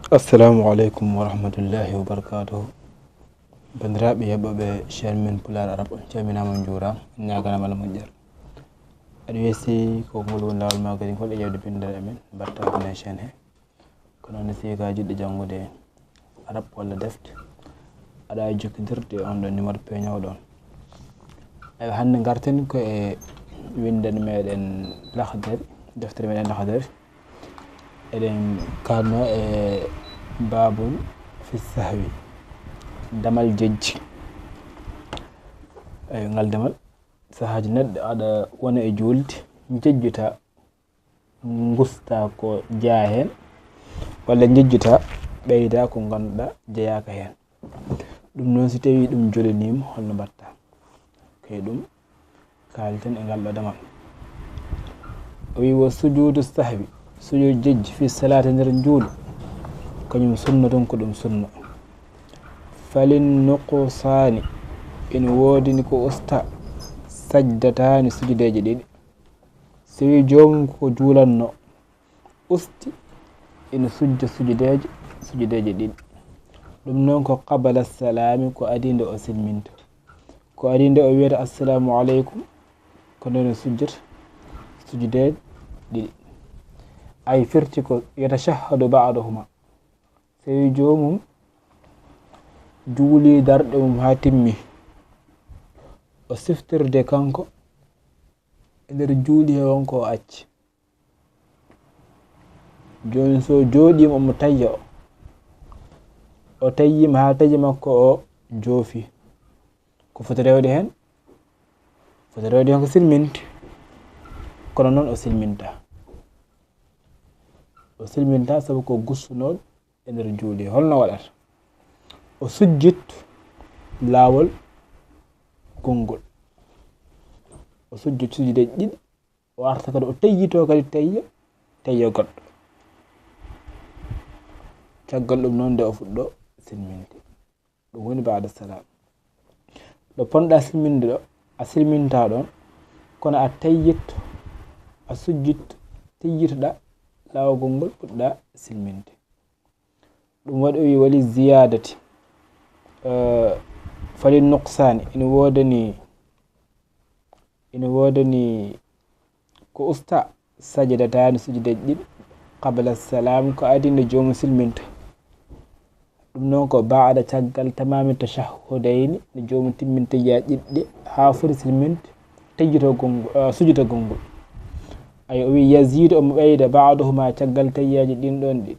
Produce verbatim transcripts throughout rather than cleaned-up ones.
Assalamu aleykum wa rahmatullahi wa barakatuhu. Banndiraaɓe heɓɓooɓe chaîne men Pulaar Arab, on calminaama, on njuuraama, on ñaaganaama Allah moƴƴere. Aɗa weesi ko ngol woni laawol ma kadi ngol e ƴeewde binndere e men, mbaɗta abonné e chaîne he. Kono ne si ka jiɗɗo janngude Arab walla defte, aɗa waawi jokkondirde e on ɗon numéro peeñoowo ɗon. Eywa, hannde ngarten ko e winndere meɗen Laxdari, deftere meɗen Laxdari. Eɗen kaalno e baabun fi sahwi, damal jejji. Eywa, ngal damal, sahaaji neɗɗo aɗa wona e juulde, jejjita, ngusta ko jeyaa heen, walla njejjita, ɓeyda ko ngannduɗaa jeyaaka heen. Ɗum noon, si tawii ɗum joliniima, holno mbaɗta? Kay ɗum kaalten e ngal ɗo damal. O wi, "Wa sujuudu sahwi, sujuudu jejji, fi salaati, nder njuulu, kañum sunna tun, ko ɗum sunna. Falin nuqsaani, ina woodani ko usta, sajdataani, sujudeeje ɗiɗi." Si wii joomum ko juulanno, usti, ina sujja sujudeeje, sujudeeje ɗiɗi. Ɗum noon ko qabala salaami, ko adii nde o silminta. Ko adii nde o wiyata, "Assalaamu aleykum," ko ndeen o sujjata sujudeeje ɗiɗi. Ay firti ko, "Yatashahhadu ba'dahuma." Si wii joomum juuli darɗe mum haa timmi, o siftirde kanko e nder juuli he won ko o acci. Jooni so jooɗiima omo tayya, o tayyiima haa tayya makko o joofi. Ko foti rewde heen? Foti rewde heen ko silminde. Kono noon o silmintaa. O silmintaa sabu ko gustunooɗo e nder juuli. Holno waɗata? O sujjit laawol gonngol. O sujjit sujudeeji ɗiɗi. O arta kadi, o tayyitoo kadi tayya, tayya goɗɗo. Caggal ɗum noon, nde o fuɗɗoo silminde. Ɗum woni ba'da salaam. Ɗo ponɗaa silminde ɗo, a silmintaa ɗoon, kono a tayyitto, a sujjitto, tayyitoɗaa laawol gonngol, puɗɗaa silminde. Ɗum waɗi o wi, "Wali ziyaadati, eh, fali nuqsaani, ina woodani, ina woodani ko usta, sajadataani, sujudeeje ɗiɗi, qabla salaam, ko adii nde joomum silminta." Ɗum noon ko ba'da, caggal, tamaami tashahhudayni, nde joomum timminta tahiyyaaji ɗiɗi, haa foti silminde, tayyitoo gonngol, eh, sujjitoo gonngol. Ay, o wi, "Yaziidu, omo ɓeyda, ba'dahuma, caggal tahiyyaaji ɗin ɗoon ɗiɗi."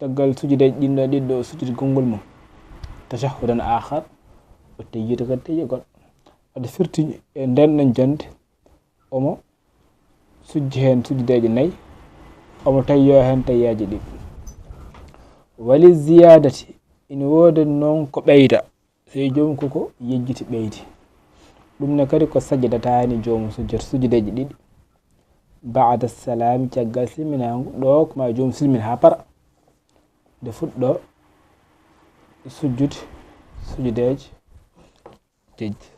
Caggal sujudeeji ɗin ɗo, ɗiɗɗo o sujjiti gonngol mum, tashahhudan aakhar, o tayyito kadi tayya goɗɗo. Wadde firti e ndeen ɗon jonnde, omo sujji heen sujudeeje nayi, omo tayyoo heen tayyaaji ɗiɗi. Wali ziyaadati, ina woodani noon ko ɓeyda. Sey joomum ko ko yejjiti ɓeydi. Ɗum ne kadi ko sajadataani joomum sujjata sujudeeje ɗiɗi. Ba'da salaami, caggal silminaangu, ɗo ko maa joomum silmin haa para. Nde fuɗɗoo sujjude sujudeeje jejji.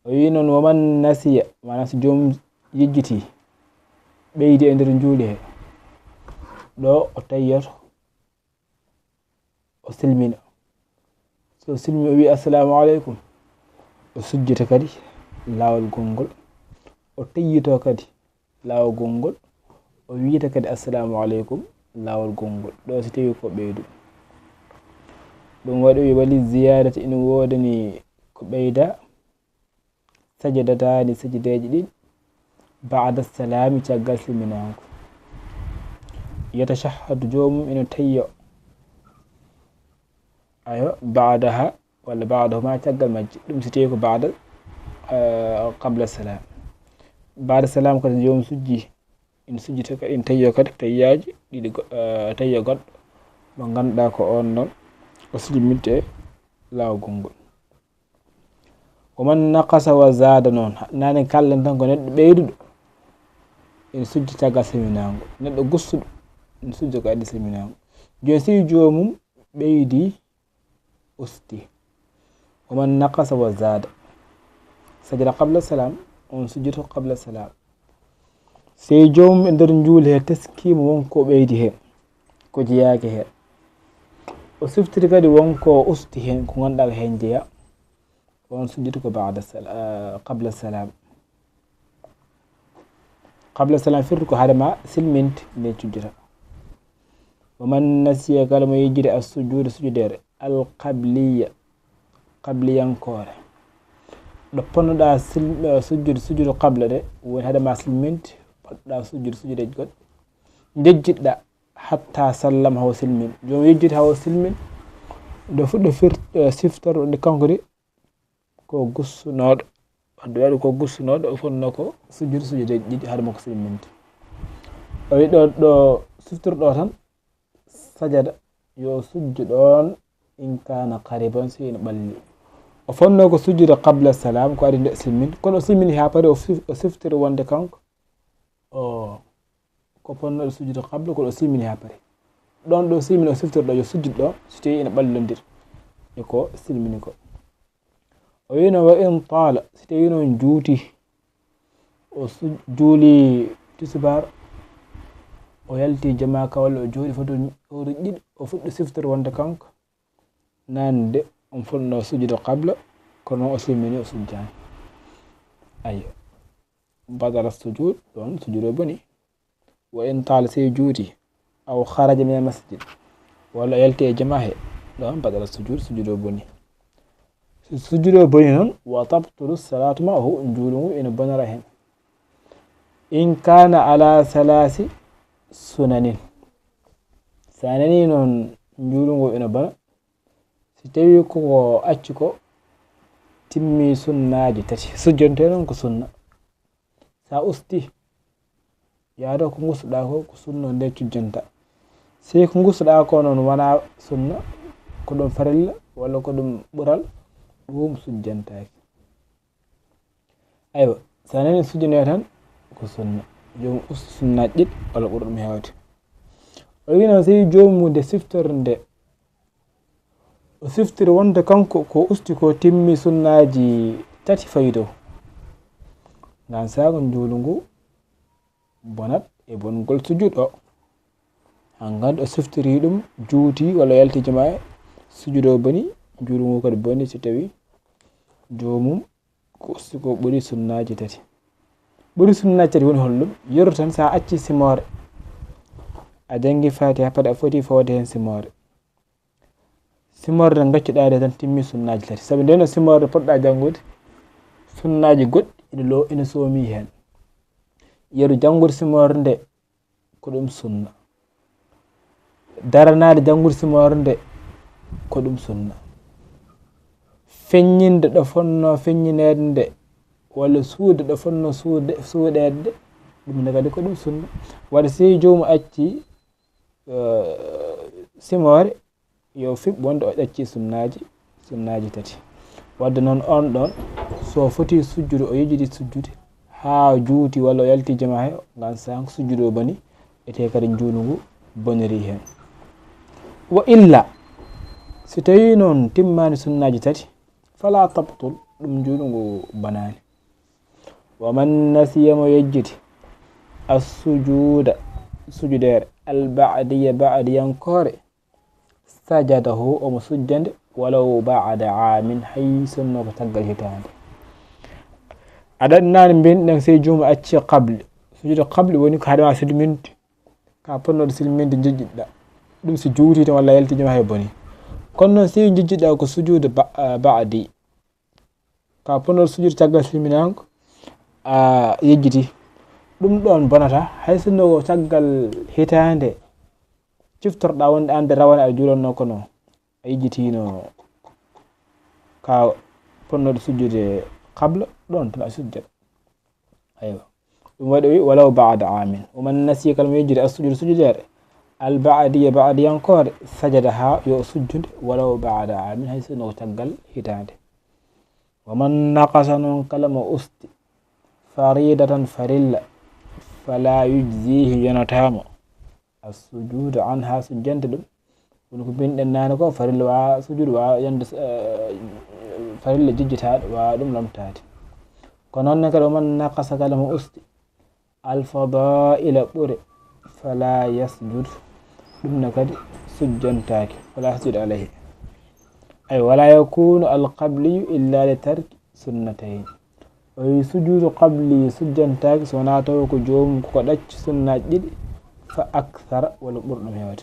O wiyi noon, "Wa man nasiya," maanaam so joomum yejjiti ɓeydi e nder juuli he, ɗo o tayyoto. O silmina. So o silmi, o wiyi, "Assalaamu aleykum." O sujjita kadi laawol gonngol. O tayyito kadi laawol gonngol. O wiyta kadi, "Assalaamu aleykum," laawol gonngol. Ɗo si tawii ko ɓeydu. Ɗum waɗi, o wiyi, "Wali ziyaadati, ina woodani ko ɓeyda." Sajadataani, sajideeje ɗiɗi, ba'da salaami, caggal silminaango. Yatashahhadu, joomum ina tayyo, ayo, ba'daha, walla ba'dahuma, caggal majji. Ɗum si tawii ko ba'da, eh, qabla salaam. Ba'da salaam kadi, joomum sujji, ina sujjita kadi, ina tayyo kadi, tayyaaji ɗiɗi go-, eh, tayyo goɗɗo, mo ngannduɗaa ko oon noon, o silminte laawol gonngol. Wa man naqasa wa zaada noon, naane kalɗen tan ko neɗɗo ɓeyduɗo, ene sujja caggal silminaango. Neɗɗo gustuɗo, ene sujja ko addi silminaango. Jooni si joomum ɓeydi, usti. Wa man naqasa wa zaada, sajada qabla salaam, on sujjito qabla salaam. Sey joomum e nder njuuli he teskiima won ko ɓeydi heen. ko jeyaaki heen. O siftiri kadi won ko usti heen, ko ngannduɗaa ko heen jeyaa. On sujud ko ba'da sal-, ah, qabla salam. Qabla salam firti ko hade ma silminde nde cujjata. Wa man nasiya, kala mo yejjiti as-sujuda, sujudeere, al-qabliya, qabliyankoore. Ɗo ponnoɗaa sil-, eh, sujjude, sujjude qabla de, woni hade ma silminde, poɗɗa sujjude, sujjudeeji goɗɗi. Njejjitɗaa hatta sallama, hawo silmin. Joom yejjiti hawo silmin, ɗo fuɗɗo fir-, eh, siftorɗo nde kanko de, ko gussunooɗo. Wadde waɗi ko gussunooɗo, o fotnoo ko sujjude, sujjudeeji ɗiɗi hade makko silminde. O wi ɗo, ɗo siftorɗo tan, sajada, yo sujju ɗoon, in kana qariban, si ina ɓalli. O fotnoo ko sujjude qabla salam, ko adi nde silmin. Kono o silmini haa pari, o sif-, o siftiri wonde kanko, o, ko fotnooɗo sujjude qabla, kono o silmini haa pari. Ɗoon ɗo silmini o siftorɗo yo sujjude ɗo, so tawi ina ɓallondir e ko silmini ko. O wiino, wa in taala, si tawi noon juuti, o su-, juuli tisubaar, o yalti jamaaka walla o jooɗi foto, foto ɗiɗi, o fuɗɗi siftor wonde kanko, naande de, on fotnoo sujude qabla, kono o silmini, o sujjaani. Ayyo. Badala sujud, ɗoon sujude boni. Wa in taala, sey juuti, aw kharaja min al masjid, walla o yalti e jamaa he, ɗoon badala sujud, sujude boni. So sujude boni noon, wa tabtulu salatu ma'ahu, juulu ngu ina bonora heen. In kana ala salasi sunanin. So a nanii noon juulu ngu ina bona, si tawi ko, ko acci ko timmi sunnaaji tati, sujjante noon ko sunna. Sa usti, yaado ko ngusuɗaa ko, ko sunna nde cujjanta. Sey ko ngusuɗaa ko noon wonaa sunna, ko ɗum farilla, walla ko ɗum ɓural, ɗum sujjantaaki. Aywa, so a nanii sujjane tan, ko sunna. Joomum ustu sunnaaji ɗiɗi, walla ɓuri ɗum heewde. O wiino, sey joomum nde siftori nde, o siftiri wonde kanko ko usti ko timmi sunnaaji tati fayi dow. Ngaan saaka njuulu ngu bonat e bongol sujud o. Hangan o siftiri ɗum, juuti walla yalti jamaa, sujud o boni, njuulu ngu kadi boni si tawi joomum ko usti ko ɓuri sunnaaji tati. Ɓuri sunnaaji tati woni holɗum? Yeru tan sa acci simoore. A janngi Faatiha, pad a foti fawde heen simoore. Simoore nde ngaccuɗaa nde tan timmi sunnaaji tati. Sabi ndeen simoore poɗɗaa janngude, sunnaaji goɗɗi ina lo-, ina soomi heen. Yeru janngude simoore nde, ko ɗum sunna. Daranaade janngude simoore nde, ko ɗum sunna. Feññinde ɗo fotnoo feññineede nde, walla suuɗde ɗo fotnoo suuɗde, suuɗeede nde, ɗum ne kadi ko ɗum sunna. Wadde sey joomum acci, eh, simoore, yo fiɓ wonde o ɗaccii sunnaaji, sunnaaji tati. Wadde noon oon ɗoon, so foti sujjude, o yejjiti sujjude, haa juuti walla o yalti jamaa he, ngaan sahaa sujjude o boni, etee kadi njuulu ngu boniri heen. Wa illa, si tawii noon timmaani sunnaaji tati, fala tabtul, ɗum njuulu ngu bonaani. Wa man nasiya, mo yejjiti, as-sujuuda, sujudeere, al-ba'diya, ba'diyankoore, sajadahu, omo sujja nde, walaw ba'da aamin, hay sinno ko caggal hitaande. A ɗaɗinaani mbin ɗen sey joomum acci qabli. Sujuudu qabli woni ko hade ma silminde, ka potnooɗo silminde njejjitɗaa. Ɗum si juutii tan walla yalti jamaa he boni. Kono noon sey njejjitɗaa ko sujuudu ba-, ba'di. Ka potnooɗo sujuudu caggal silminaango, a yejjiti. Ɗum ɗoon bonata, hay sinno ko caggal hitaande ciftorɗaa wonde aan de rawane aɗa juulannoo kono a yejjitiino ka potnooɗo sujjude qabla, ɗoon tan a sujjat. Aywa. Ɗum waɗi o wi, walaw ba'da aamin. Wa man nasiya, kala mo yejjiti as-sujuuda, sujudeere, al-ba'diya, ba'diyankoore, sajadaha, yo o sujju nde, walaw ba'da aamin, hay sinno ko caggal hitaande. Wa man naqasa, noon kala mo usti, faridatan, farilla, fala yujzihi, yonataa mo, as-sujuudu anha, sujjande ɗum. Woni ko mbin ɗen naane ko, farilla wa sujuudu wa yande, eh, farilla jejjitaaɗo wa ɗum lomtaade. Ko noon ne kadi, wa man naqasa, kala mo usti, al-fadaa'ila, ɓure, fala yasjud, ɗum ne kadi sujjantaake, fala sujuda alayhi. Ay, wala yakunu alqabliyu illa li tarki sunnatayn. O wi sujudu qabli sujjantaake so wonaa taw ko joomum ko ɗacci sunnaaji ɗiɗi, fa akthara, walla ɓurɗum heewde.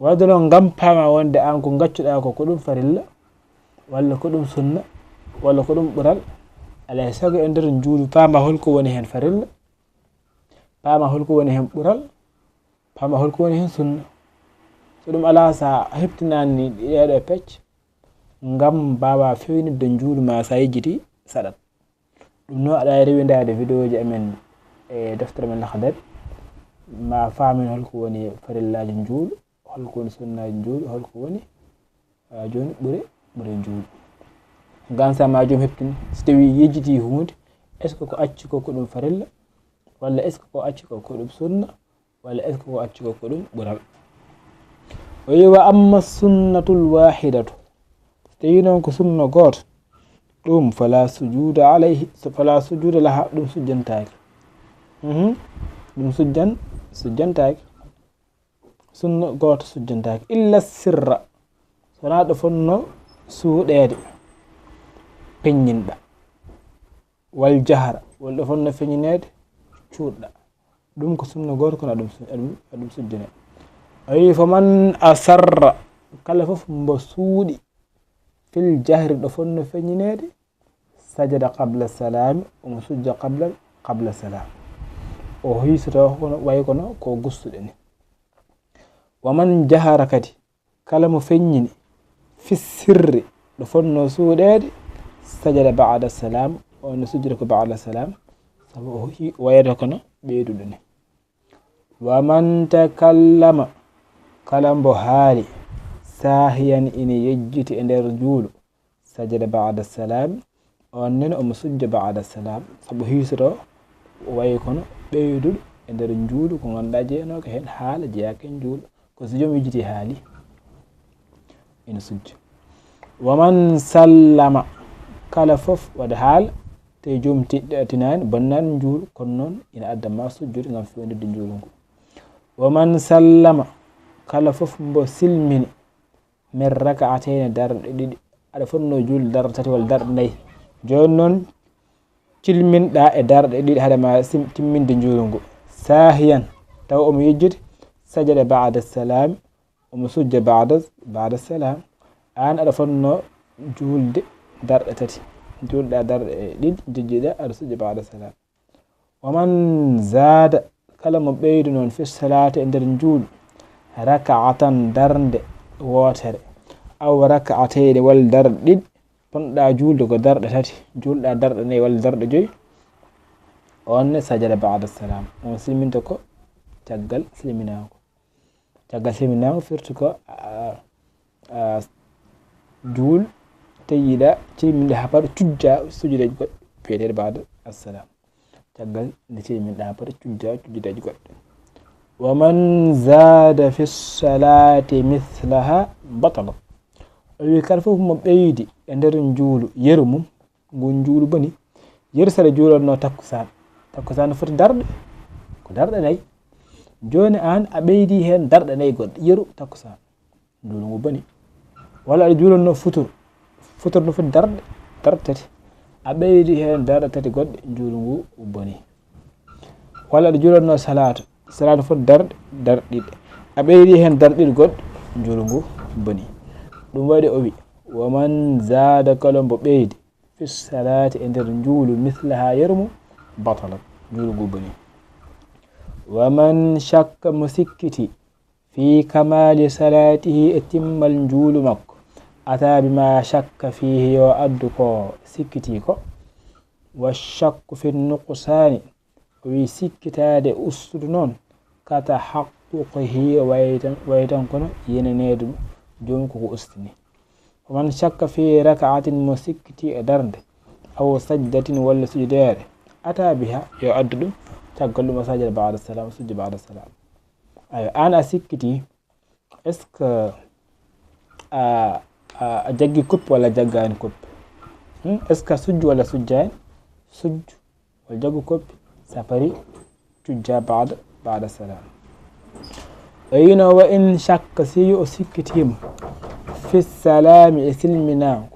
Wadde noon, ngam paama wonde aan ko ngaccuɗaa ko, ko ɗum farilla, walla ko ɗum sunna, walla ko ɗum ɓural, alaa e sago e nder njuulu paama holko woni heen farilla, paama holko woni heen ɓural, paama holko woni heen sunna. So ɗum alaa, so a heɓtinaani ɗeeɗoo pecce, ngam mbaawa feewnitde njuulu ma, so a yejjitii, saɗat. Ɗum noon, aɗa waawi rewindaade vidéoji amen e deftere men Lahdari, ma faamen holko woni farillaaji njuulu, holko woni sunnaaji njuulu, holko woni, ah, jooni ɓure, ɓure njuulu. Ngam so ma joom heɓtin, so tawii yejjitii huunde, est-ce que ko acci ko, ko ɗum farilla, walla est-ce que ko acci ko, ko ɗum sunna, walla est-ce que ko acci ko, ko ɗum ɓural? O wi, wa amma sunnatul wahidatu, so tawii noon ko sunna gooto, ɗum fala sujuda alayhi, so fala sujuda laha, ɗum sujjantaake. Mhm. Ɗum sujjan-, sujjantaake. Sunna gooto sujjantaake. Illa sirra, so wonaa ɗo fotnoo suuɗeede, peññinɗa. Wal jahra, walla ɗo fotnoo feññineede, cuuɗɗa. Ɗum ko sunna gooto, kono aɗum su-, aɗum, aɗum sujjane. A wi, faman asarra, kala fof mbo suuɗi, fil jahri, ɗo fotnoo feññineede, sajada qabla salaami, omo sujja qabla, qabla salaam. O hiisoto kono, way kono ko gustuɗo ni. Wa man jahara kadi, kala mo feññini, fi sirri, ɗo fotnoo suuɗeede, sajada ba'da salaam, on ne sujjata ko ba'da salaam, sabu o hi-, wayata kono ɓeyduɗo ni. Wa man takallama, kala mbo haali, saahiyan, ina yejjiti e nder njuulu, sajada ba'da salaam, on nen omo sujja ba'da salaam, sabu hiisoto o wayi kono ɓeyduɗo e nder njuulu, ko ngannduɗaa jeyanooko heen haala jeyaaka e njuulu, ko so joom yejjiti haali, ina sujja. Wa man sallama, kala fof waɗa haala, te joom ti-, tinaani, bonnaani njuulu, kono noon ina adda ma sujjude ngam fewndirde njuulu ngu. Wa man sallama, kala fof mbo silmini, min raka'atayni, darɗe ɗiɗi. Aɗa fotnoo juulde darɗe tati walla darɗe nayi. Jooni noon, cilminɗaa e darɗe ɗiɗi hade ma sim-, timminde njuulu ngu. Saahiyan, taw omo yejjiti, sajada ba'da salaam, omo sujja ba'da, ba'da salaam. Aan aɗa fotnoo juulde darɗe tati. Juulɗaa darɗe ɗiɗi, njejjiɗaa, aɗa sujja ba'da salaam. Wa man zaada, kala mo ɓeydu noon, fi salaati, e nder njuulu, raka'atan, darnde wootere, aw raka'atayni, walla darɗe ɗiɗi, potnoɗaa juulde ko darɗe tati, juulɗaa darɗe nayi walla darɗe joyi, on ne sajada ba'da salaam, on silminta ko caggal silminaango. Caggal silminaango firti ko, a, a, juul, tawiɗaa, cilminɗaa haa paɗa, cujjaa sujudeeji goɗɗi, biyeteeɗo ba'da assalaam. Caggal nde cilminɗaa haa paɗa, cujjaa sujudeeji goɗɗi. Wa man zaada fi salaati mislaha batalat. O wi, kala fof mo ɓeydi e nder njuulu yeru mum, ngun njuulu boni. Yeru saɗa juulatnoo takkusaan. Takkusaan no foti darɗe, ko darɗe nayi. Jooni aan a ɓeydi heen darɗe nayi goɗɗe, yeru takkusaan. Njuulu ngu boni. Walla aɗa juulatnoo futur. Futur no foti darɗe, darɗe tati. A ɓeydi heen darɗe tati goɗɗe, njuulu ngu boni. Walla aɗa juulatnoo salaatu. Salaatu foti darɗe, darɗe ɗiɗi. A ɓeydi heen darɗe ɗiɗi goɗɗe, njuulu ngu boni. Ɗum waɗi o wi, wa man zaada, kala mbo ɓeydi, fi salaati, e nder njuulu, mislaha, yeru mum, batalat, njuulu ngu boni. Wa man shakka, mo sikkiti, fi kamaali salaatihi, e timmal njuulu makko, ata bima shakka fihi, yo addu ko sikkiti ko. Wa shakku fi nuqsaani, o wi sikkitaade ustude noon, ka tahaqquqihi, waytan, waytan kono yeneneede ɗum, joom ko ko ustini. Wa man shakka fi raka'atin, mo sikkiti e darnde, aw sajdatin, walla sujudeere, ata biha, yo addu ɗum, caggal ɗum o sajada ba'da salaam, o sujja ba'da salaam. Ayo, aan a sikkiti, est-ce que a, a, a jaggi koppi walla a jaggaani koppi? Hmm? Est-ce que a sujju walla a sujjaani? Sujju. Walla jaggu koppi, so a parii, cujjaa ba'da, ba'da salaam. O wiino, "Wa in shakka, si o sikkitiima, fi salaami, e silminaango,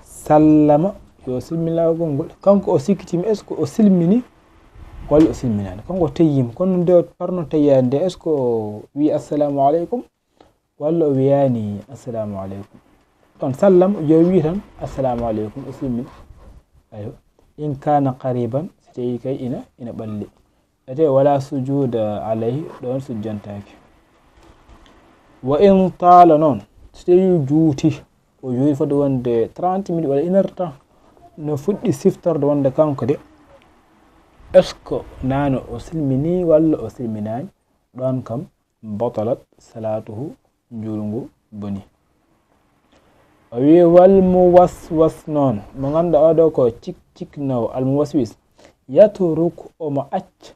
sallama, yo silminaagol ngol." Kanko o sikkitiima, est-ce que o silmini walla o silminaani? Kanko o teyyiima. Kono nde o parno teyyaade nde, est-ce que o wii, "Assalamu aleykum"? Walla o wiyaani, "Assalamu aleykum"? Ɗon sallam, yo wii tan, "Assalamu aleykum", o silmini. Ayo. In kaana qariban, si tawii kay ina, ina ɓalli. Ete wala sujuuda alayhi, ɗon sujjantaake. Wa in taala noon, so tawii juuti, o juuti fodde wonde trente minutes walla une heure de temps, no fuɗɗi siftorde wonde kanko de, est-ce que naano o silmini walla o silminaani? Ɗon kam, batalat salaatuhu, njuulu ngu boni. O wi, "Wal muwaswas noon, mo ngannduɗaa oɗo ko cik-, cikkinoowo, al muwaswis, yatruk, omo acca,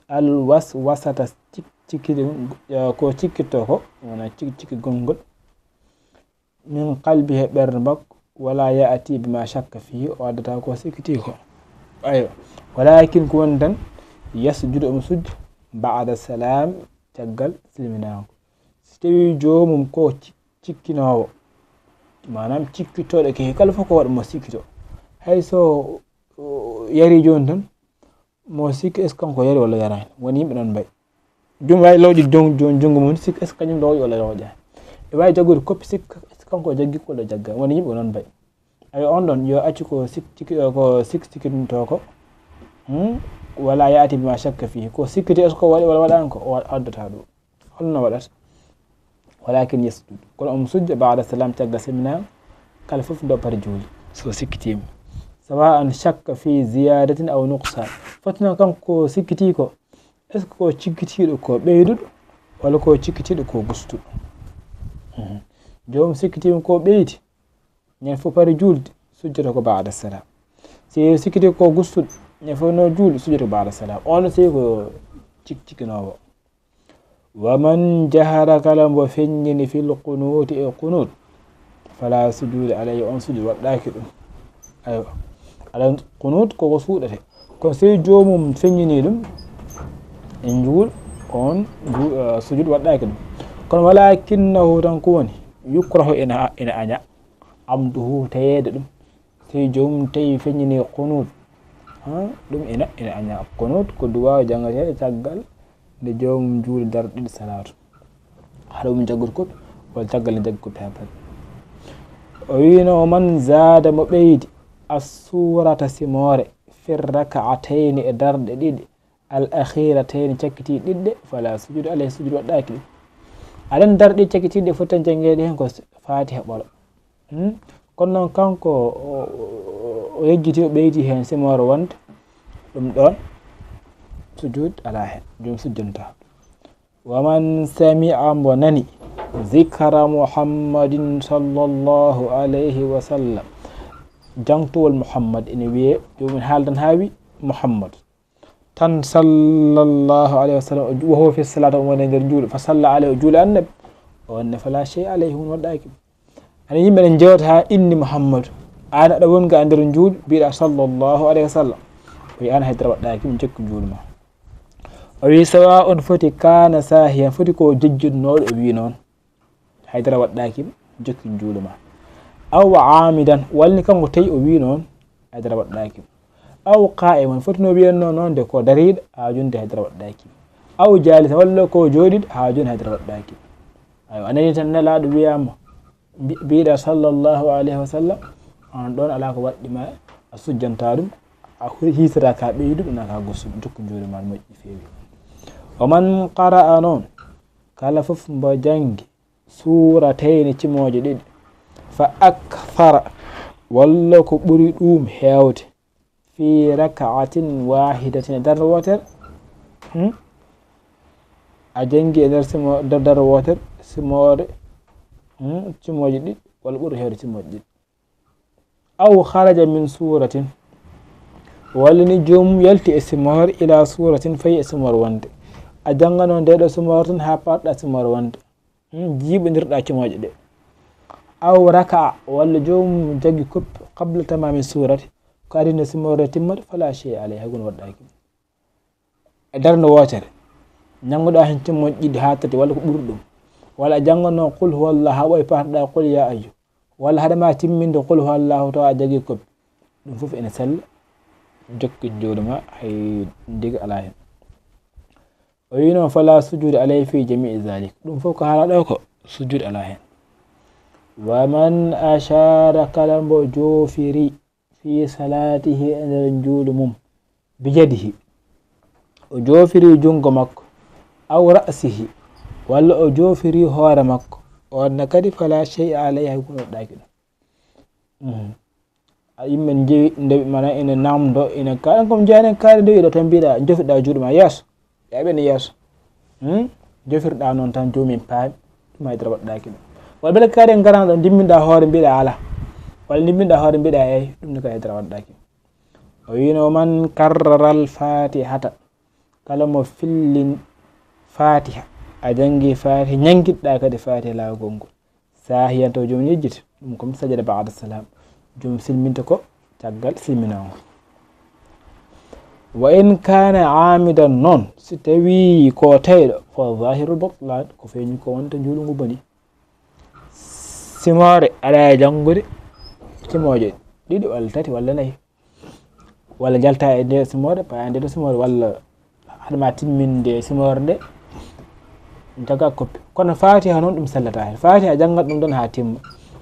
al waswasata, cik-, cikkiti-, eh, ko cikkitto ko, wona cik-, cikkigol ngol, min qalbi, he ɓernde makko, wala yaati bima shakka fihi, o addata ko sikkiti ko." Ayo, walakin ko woni tan, yasjudu, omo sujja, ba'da salam, caggal silminaango. Si tawii joomum ko cik-, cikkinoowo, maanaam cikkitooɗo ke, kala fof ko waɗa mo sikkito. Hay so o yari jooni tan, mo sikki est-ce que kanko yari walla yaraani? Woni yimɓe noon mbayi. Joom wawi lawƴi jon-, jon-, junngo mum, sikki est-ce que kañum lawƴi walla lawƴaani? E wawi jaggude koppi sikka, est-ce que kanko o jaggi walla jaggaani? Woni yimɓe noon mbayi. Ayo, on ɗon, yo accu ko sik-, ciki-, ko sik-, sikkitinto ko. Hmm? Wala yaati bima shakka fihi. Ko sikkiti est-ce que o waɗi walla waɗaani ko, o wa-, addata ɗum. Holno waɗata? Walakin yasjud. Kono omo sujja ba'da salam, caggal silminaango, kala fof nde o pari juuli, so sikkitiima. Sawa'an shakka fi ziyadatin aw nuqsan. Foti noon kanko ko sikkiti ko, est-ce que ko cikkitiiɗo ko ɓeyduɗo, walla ko cikkitiiɗo ko gustuɗo? Mhm. Joomum sikkitiima ko ɓeydi, ñande fof pari juulde, sujjata ko ba'da salam. Si sikkiti ko gustuɗo, ñande fof no juuli, sujjata ko ba'da salam. On si ko cik-, cikkinoowo. Wa man jahara, kala mbo feññini, fil qunuuti, e qunut, fala sujuuda alayhi, on sujud waɗɗaaki ɗum. Aywa. Ala qunut koko suuɗete. Kono si joomum feññini ɗum, e njuul, on nju-, eh, sujud waɗɗaaki ɗum. Kono walakinnahu, tan ko woni, yukrahu, ina, ina aña, amduhu, tayeede ɗum. Si joomum tawi feññini qunut, ha, ɗum ina, ina aña. Qunut ko duwaaw janngateeɗo caggal nde joomum juuli darɗe ɗiɗi salaatu. Haɗa ɗum jaggude koɗo, walla caggal nde jaggi koɗo haa pari. O wiino, "O man zaada, mo ɓeydi, as-suurata, simoore, fi raka'atayni, e darɗe ɗiɗi, al akhiratayni, cakkitiiɗe ɗiɗi ɗe, fala sujuuda alayhi, sujud waɗɗaaki ɗum." Aɗen darɗe ɗiɗi cakkitiiɗe ɗe foti tan janngeede heen ko Faatiha ɓolo. Hmm? Kono noon kanko o, o, o yejjiti, o ɓeydi heen simoore wonde ɗum ɗoon sujud alaa heen, joom sujjanta. Wa man sami'a, mbo nani, zikra Muhammadin sallallahu alayhi wa sallam, jangtowol Muhammad ene wiyee, joomum haaldan haa wi Muhammad. Tan sallallahu alayhi wa sallam, wa huwa fi salaati, omo woni e nder juulu, fa salla alayhi, o juuli Annabi, o wonde fala shay alayhi, huunde waɗɗaaki. Ana yimɓe ne njewta haa inni Muhammadu, aan aɗa wonga e nder juulu, mbiɗa sallallahu alayhi wa sallam, o wiya aan haydara waɗɗaaki, mi jokki juulu ma. O wi, sawa on foti kaana saahiyan, foti ko jejjitnooɗo, o wi noon. Haydara waɗɗaaki, jokki juulu ma. Aw aamidan, walla ni kanko tawi o wi noon, haydara waɗɗaaki. Aw qaa'iman, foti no wiyanno noon de ko dariiɗo, haa jooni de haydara waɗɗaaki. Aw jaalisan, walla ko jooɗiiɗo, haa jooni haydara waɗɗaaki. Ayo, a nani tan Nelaaɗo wiyaama, mbi-, mbiɗa sallallahu alayhi wa sallam, on ɗoon alaa ko waɗɗi ma a sujjanta ɗum, a hu-, hiisata ka ɓeydu, na ka gosu, jokku juulu ma moƴƴi feewi. Wa man qara'a noon, kala fof mbo janngi, suuratayni, cimooje ɗiɗi, fa akthara, walla ko ɓuri ɗum heewde, fi raka'atin waahidatin, e darnde wootere, hmm? A janngi e nder simo-, nder darnde wootere, simoore, hmm, cimooje ɗiɗi, walla ɓuri heewde cimooje ɗiɗi. Aw kharaja min suuratin, walla ni joomum yalti e simoore, ila suuratin, fayi e simoore wonde. A janngano nde ɗo simoore tan haa paɗɗa simoore wonde. Hmm, jiiɓondirɗa cimooje ɗe. Aw raka'a, walla joomum jaggi koppi qabla tamaami suurati, ko adii nde simoore timmata, fala shay'a alayhi, hay huunde waɗɗaaki. E darnde wootere, Njannguɗaa heen timmoƴƴi ɗiɗi haa tati walla ko ɓuri ɗum. Walla a jannganno qul huwallah haa ɓooya paatoɗaa qul ya ayyu. Walla haɗa ma timminde qul huwallahu tawa a jaggi koppi. Ɗum fof ene sella, jokki njuuɗe ma, hay ndiga alaa heen. O wiino fala sujuuda alayhi fi jamii zalik. Ɗum fof ko haala ɗo ko sujuude alaa heen. Wa man ashara kala mbo joofiri fi salaatihi e nder njuulu mum, bijadihi, o joofiri junngo makko, aw ra'sihi, walla o joofiri hoore makko, on ne kadi fala shay'a alayhi, hay huunde waɗaaki ɗum. Mhm. A yimɓe njewi ndewi mana ene namdo ene kaɗan kom jani kaari ndewi ɗo tan mbiɗa jofiɗa juuɗe ma yeeso. Ɓe aɓene yeeso. Hmm? Jofirɗa noon tan joomum paami. Ɗum hay dara waɗɗaaki ɗum. Walla mbele kaari en garano ɗo ndimminɗa hoore mbiɗa ala. Walla ndimminɗa hoore mbiɗa eyi ɗum ne kadi hay dara waɗɗaaki. O wiino man karraral fatihata. Kala mo fillin fatiha. A janngi fatiha ñanngiɗɗa kadi fatiha laawol ngol. Saahiyan taw joom yejjiti ɗum kom sajada ba'da salam. Joom silminta ko caggal silminaango. Wa in kana amidan noon si tawi ko tayɗo fa zahiru butlan ko feeñi ko wonta njuulu ngu boni. Simoore aɗa e janngude simooje ɗiɗi walla tati walla nayi. Walla njalta e nde simoore paya nde ɗo simoore walla haɗa ma timminde simoore nde jaga koppi. Kono fatiha noon ɗum sellata heen fatiha janngat ɗum ɗon haa timma.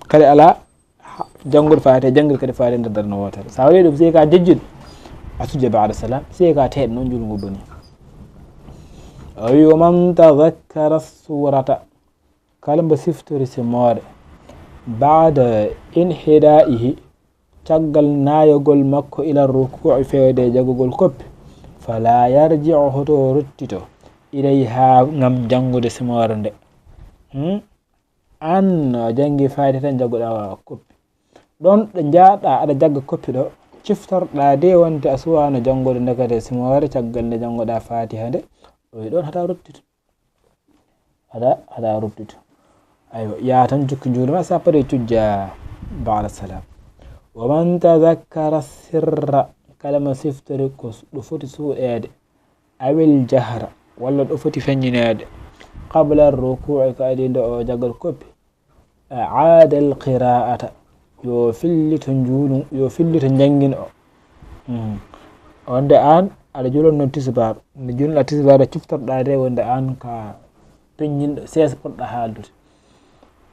Kadi ala janngude fatiha janngude kadi fatiha nder darno wootere sa waɗi ɗum si ka jejjude a sujja ba'da salam si ka teyɗo noon njuulu ngu boni. O wi wa man tazakkara surata. Kala mbo siftori simoore ba'da inhida'ihi caggal naayogol makko ila ruku'i fewde jagugol koppi fala yarji'u hoto ruttito ilayha ngam janngude simoore nde. Hmm? An a janngi fatiha tan jagguɗa koppi ɗon ɗo njaaɗa aɗa jagga koppi ɗo ciftorɗa de wonde a suwano janngude ndekete simoore caggal nde jannguɗa fatiha nde. O wi ɗon hata ruttito. Haɗa haɗa ruttude. Aywa yaa tan jukki njuuɗe ma sappo de cujja ba'da salam. Wa man tazakkara sirra kala mo siftori ko ɗo foti suuɗeede awil jahra walla ɗo foti feññineede qabla ruku'i ko adi nde o jaggat koppi. Aada al qira'ata yo fillito njuulu yo fillito njanngin o. Wonde aan aɗa juulanno tisbaar nde juulnoɗa tisbaar nde ciftorɗa nde wonde aan ka peññinɗo seesa poɗɗa haaldude.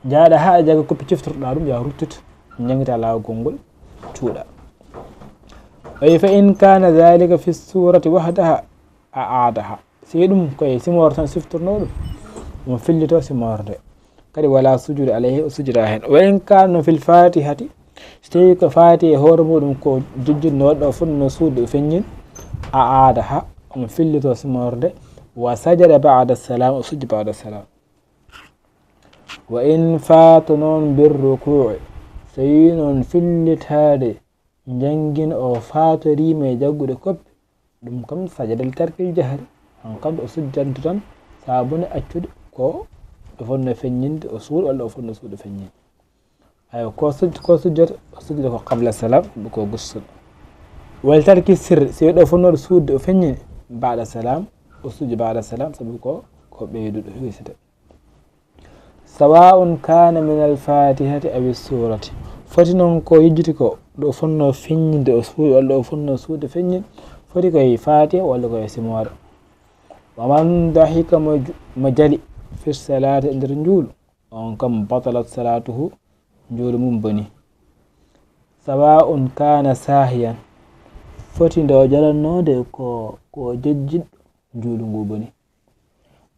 Njaaɗa haa jaga koppi ciftorɗa ɗum ya ruttut njanngita laawol ngol cuuɗa. Oyi fa in kana dhalika fi surati wahdaha a aadaha. Si ɗum koye simoore tan siftorno ɗum omo fillito simoore nde. Kadi wala sujuude alayhi o sujjata heen wa in kana fil fatihati. So tawi ko fatiha e hoore muɗum ko jojjinno waɗɗo o fonno suude o feññin a aada ha omo fillito simoorde wa sajada ba'da salam o sujji ba'da salam. Wa in fata noon bir ruku'i so tawi noon fillitaade njangin o fatorima e jaggude koppi ɗum kam sajada li tarkil jahri. Hankadi o sujjantu tan sabune accude ko o fonno feññinde o suuɗa walla o fonno suuɗa feññinde. Ayo ko sujjata o sujjata ko qabla salam ko gussul. Wal tarki sirri si ɗo fonnoɗo suudde o feññini ba'da salam o sujja ba'da salam sabu ko ko ɓeyduɗo hisata. Sawa'un kana min al fatihati aw surati. Foti noon ko yejjiti ko ɗo fonno feññinde o suuɗa walla o fonno suudde feññin foti koye fatiha walla koye simoore. Wa man dahika mo jali fi salati e nder njuulu on kam batalat salatuhu njuulu mum boni. Sawa'un kana sahiyan foti ndo jalannode ko ko jejjinɗo njuulu ngu boni.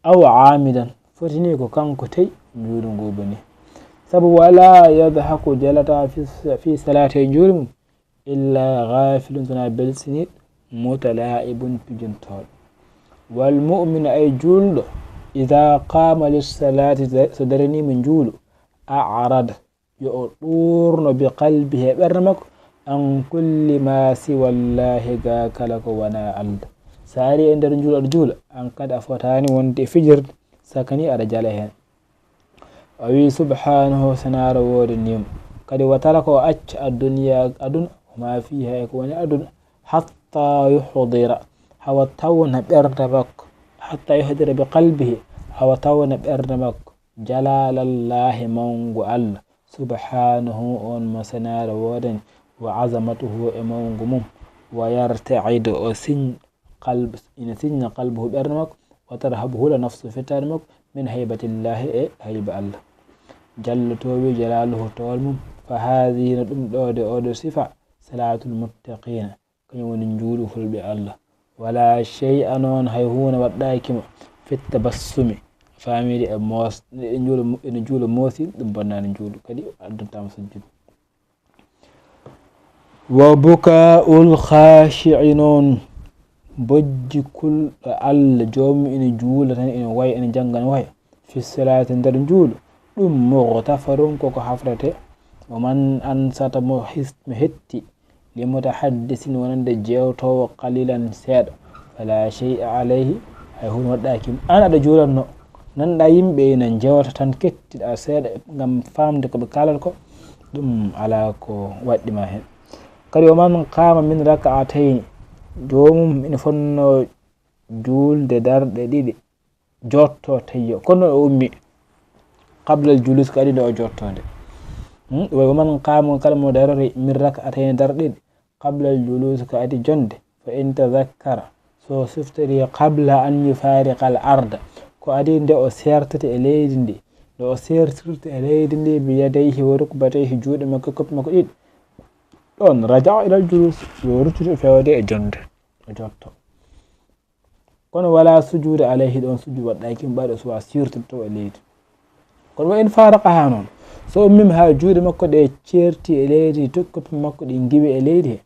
Aw amidan foti ni ko kanko tey njuulu ngu boni. Sabu wala yadhaku jalata fi salati e njuulu mum illa ghafilun sona belsiniɗo mutala'ibun pijintooɗo. Wal mu'minu ay juulɗo ida qama lissalati so daranima njuulu a'rada yo o ɗuurno bi qalbihi e ɓernde makko an kulli ma siwallahi ga kala ko wona Allah. So ari e nder njuulu aɗa juula an kadi a fotani wonde e fijirde sakani aɗa jala hen. O wi subhanahu sanaara woodanimo kadi wa taraka o acca addunya aduna wa ma fiha e ko woni aduna hatta yuhdira hawa tawna ɓernde makko حتى يحضر بقلبه, awa tawna ɓernde makko, جلال الله, mawngu Allah, سبحانه, on mo senaare woodani, وعظمته, e mawngu mum, ويرتعد, o siñ, قلب, ina siñña, قلبه, ɓernde makko, وترهب, hula, نفسه, fettaade makko, من هيبة الله, e hayba Allah. Jalla, toowi, جلاله, toowal mum, فهذه, no ɗum ɗo de, oo ɗo sifa, صلاة المتقين, kañum woni njuulu fulɓe Allah. ولا شيء, noon hay huunde waɗɗaaki mo, في التبسم, faamiide e moos, ene juula, ene juula moosi, ɗum bonnaani njuulu, kadi addanta mo sujjude. وبكاء الخاشع, noon bojji kulɗo Allah, joomum ina juula tan, ina woya, ina jannga, ina woya, في الصلاة, nder njuulu, ɗum مغتفر, koko hafrete. ومن أنصت, mo his-, mo hetti, لمتحدث, wonande jeewtoowo, قليلا, seeɗa, فلا شيء عليه, hay huunde waɗɗaaki mo. Aan aɗa juulatnoo, nanɗaa yimɓe ina njewta tan, kettiɗaa seeɗa ngam faamde ko ɓe kaalata ko, ɗum alaa ko waɗɗi ma heen. Kadi, ومن قام من ركعتين, joomum ina fotnoo juulde darɗe ɗiɗi, jooɗtoo tayyo, kono o ummi, قبل الجلوس, ko adii nde o jooɗtoo nde. Hmm? ومن قام, kala mo darorii, من ركعتين, darɗe ɗiɗi, قبل الجلوس, ko adii jonnde, فإن تذكر, so siftorii, قبل أن يفارق الأرض, ko adii nde o seertata e leydi ndi, nde o seertirta e leydi ndi, بيديه وركبتيه, juuɗe makko, koppi makko ɗiɗi, ɗoon, رجع إلى الجلوس, yo ruttito feewde e jonnde, o jooɗtoo. Kono, ولا سجود عليه, ɗoon sujjudu waɗɗaaki mo, ɓayde o suwaa siirtude taw e leydi. Kono, وإن فارقها, noon, so ummiima haa juuɗe makko ɗe ceerti e leydi, to koppi makko ɗi ngiwi e leydi he,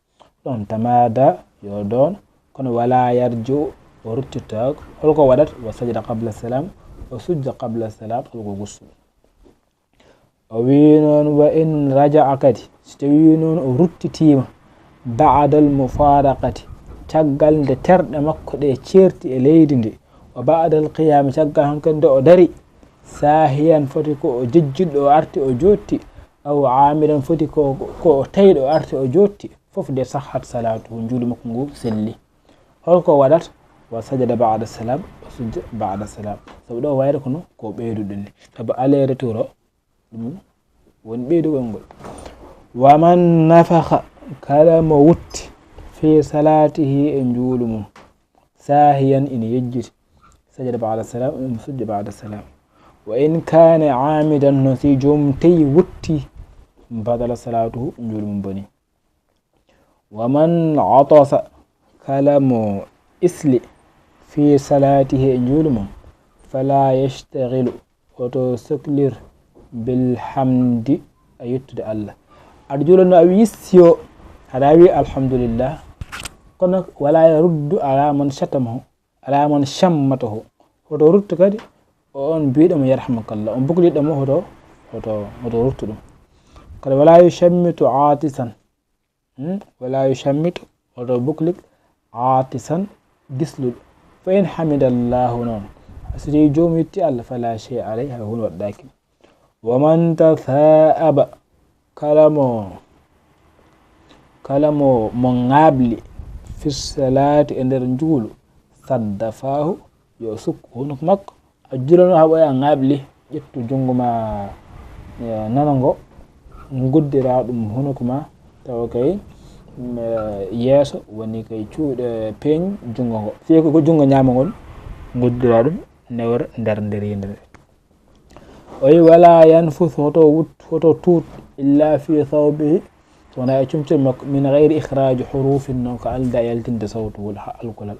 ɗoon, تمادى, yo doon, kono, ولا يرجع, o ruttitaako. Hol ko waɗata? وسجد قبل السلام, o sujja قبل السلام, hol ko gusto. O wiyi noon, وإن رجع, kadi, so tawii noon o ruttitiima, بعد المفارقة, caggal nde terɗe makko ɗe ceerti e leydi ndi, وبعد القيام, caggal hankadi nde o darii, ساهيا, foti ko o jejjitɗo o arti o jooɗti, أو عامدا, foti ko, ko o tayɗo o arti o jooɗti, fof de, صحت صلاته, njuulu makko ngu selli. Hol ko waɗata? وسجد بعد السلام, o sujja بعد السلام. Sabu ɗo wayata kono ko ɓeyduɗen ni. Sabu aller retour o, ɗum woni ɓeydugol ngol. ومن نفخ, kala mo wutti, في صلاته, e njuulu mum, ساهيا, ina yejjiti, سجد بعد السلام, omo sujja بعد السلام. وإن كان عامدا, no si joomum tawi wutti, بطل صلاته, njuulu mum boni. ومن عطس, kala mo isli, في صلاته, e njuulu mum, فلا يشتغل, hoto soklir, بالحمد, e yettude Allah. Aɗa juulatnoo, a wiyi yissiyoo, aɗa wiyi الحمد لله, kono ولا يرد على من شتمه, على من شمته, hoto ruttu kadi, o on biiɗo mo يرحمك الله, on bukliɗo mo, hoto, hoto, hoto ruttu ɗum. Kadi, ولا يشمت عاطسا, Hmm? ولا يشمت, hoto buklik, عاطسا, gisluɗo. فإن حمد الله, noon, so tawii joomum yetti Allah, فلا شيء عليه, hay huunde waɗɗaaki. ومن تثاءب, kala mo, kala mo, mo ŋaabli, في الصلاة, e nder njuulu, سد فاه, yo sukku hunuko makko. A juulanoo haa ɓooya, a ŋaabli, ƴettu junngo ma, eh, nano ngo, nguddiraa ɗum hunuko ma, tawa kay, mm, eh, yeeso woni kay cuuɗi, peeñu junngo ngo. Fii ko, ko junngo ñaamo ngon nguddiraa ɗum, newre nder, nder yinde nde. O wiyi, ولا ينفث, hoto wut, hoto tuut, إلا في ثوبه, so wonaa e comcol makko, من غير إخراج حروف, noon ko aldaa e yaltinde sawtu walla ha-, alkolal.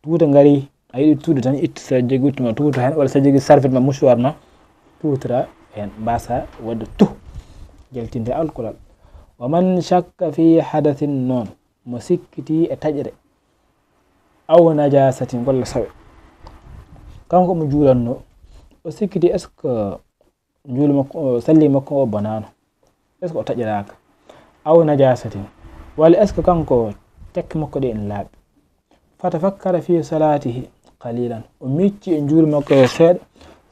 Tuuta ngari, a yiɗi tuude tan, ittu, so a jogii wuttu ma, tuuta heen, walla so a jogii serviette ma, mouchoir ma, tuutora heen, mbaasa waɗde tuh, jaltinde alkolal. ومن شك في حدث, noon, mo sikkitii e taƴre, أو نجاسة, walla sawe. Kanko mo juulatnoo, o sikkitii, est-ce que njuulu makko, o, salli makko o bonaano? Est-ce que o taƴiraaka? أو نجاسة, walla est-ce que kanko tekke makko ɗe ene laaɓi? فتفكر في صلاته قليلا, o miccii e njuulu makko o seeɗa.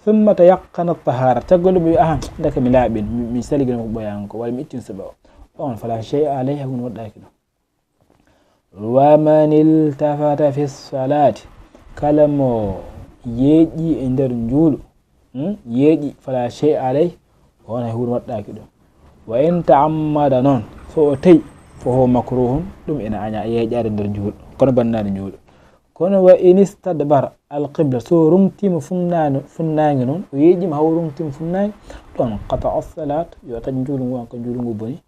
ثم تيقن الطهارة, caggal ɗum o wiyi, "Aha, ndeke mi laaɓi, mi, mi salii ko ɓooyaani ko, walla mi ittii soɓe o." On, فلا شيء عليه, hay huunde waɗɗaaki ɗum. ومن التفت في الصلاة kala mo yeeƴi e nder njuulu, hmm, yeeƴi, fala shay'a alayh, on hay huunde waɗɗaaki ɗum. Wa in ta'ammada, noon so o tawi, fa huwa makruhun, ɗum ina añaa yeeƴaade nder njuulu, kono banndaani njuulu. Kono wa in istadbara al qibla, so rongtiima funnaange, funnaange noon, o yeeƴiima haw rongtiima funnaange, ɗoon qata'a as-salaat, yo taƴ njuulu ngu, an ko njuulu ngu boni,